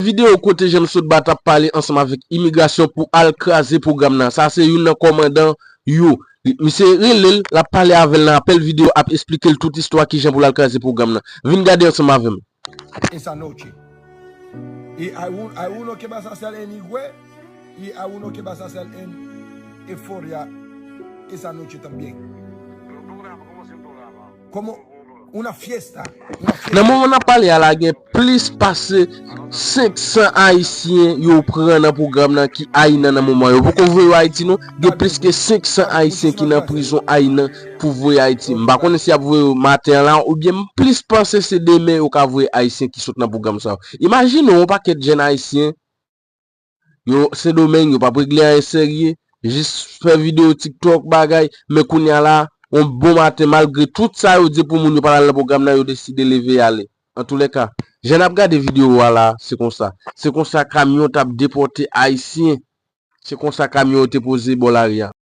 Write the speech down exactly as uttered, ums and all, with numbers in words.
videyo kote Jean Sotba t ap pale ansanm avèk imigrasyon pou al kraze pwogram nan. Sa se youn nan kòmandan yo. Misye rele l, l ap pale avè l nan apèl videyo, ap esplike l tout istwa kijan pou l al kraze pwogram nan. Vin gade ansanm avè m. Esa noche. Y hay, un, hay uno que va a hacer en Higüey y hay uno que va a hacer en Euphoria esa noche también. Como una fiesta. Nan moman n ap pale a la, gen plis pase senk san Ayisyen yo pran nan pwogram nan ki Ayinan nan moman yo. Poko voye yo Ayiti non. Gen plis ke senk san Ayisyen ki nan prizon Ayinan pou voye Ayiti. M pa konnen si y ap voye yo maten an la oubyen m plis panse se demen yo ka voye Ayisyen ki sot nan pwogram sa yo. Imajine w yon pakèt jèn Ayisyen yo Sendomeng, yo p ap regle anyen serye, jis fè videyo TikTok bagay, men kounye a la, yon bon maten, malgre tout sa yo di pou moun yo pa t al nan pwogram nan, yo deside leve y ale. Antoulèka, jan n ap gade videyo a la, se konsa. Se konsa kamyon t ap depòte Ayisyen. Se konsa kamyon yo te poze bò lari a.